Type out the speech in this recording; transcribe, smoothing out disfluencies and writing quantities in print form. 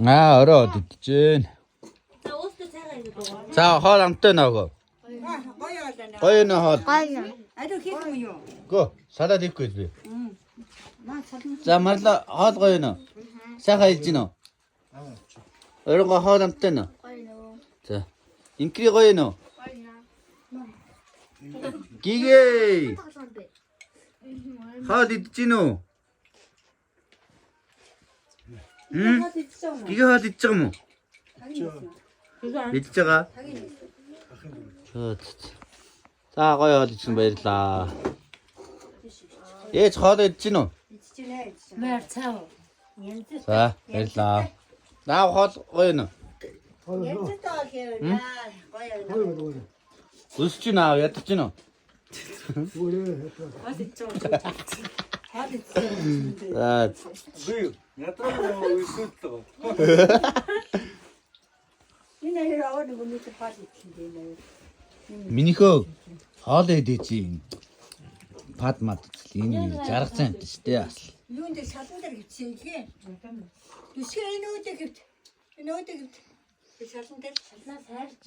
Аа, орой од идчихээн. За, хоол амттай нөөгөө. Гоё нөө хоол. Гоё. Ариу хийх юм юу? Гөө, салаад ихгүй би. За, марлаа хоол гоё нөө. Сайхан хэлж гинөө. Өрөнгө хоол амттай нөө. Гоё. За. Инкри гоё нөө. Гигээ. Хоол идэж гин үү? Гигээ хоол идэж байгаа юм уу? Идэж байгаа. За, за. За, гоё хоол идсэн баярлаа. Ээж хоол идэж гин үү? Мэр цав. За, баярлаа. Наа хоол гоё нөө. Өсөж гин аа, ядаж гин үү? За. Би ядраа өсөлтөө. Энэ хоёр аваад өнөөдөр хоол идсэн дээ энэ хоёр. Минийхөө хоол идэж чинь пад мад энэ жаргацсан юм шүү дээ бас. Юун дээр шалан дээр хөвчихсэн лээ. Төсгөө энэ үүдээ хөвт. Энэ үүдээ хөвт. Шалан дээр. Шалнаа сайрж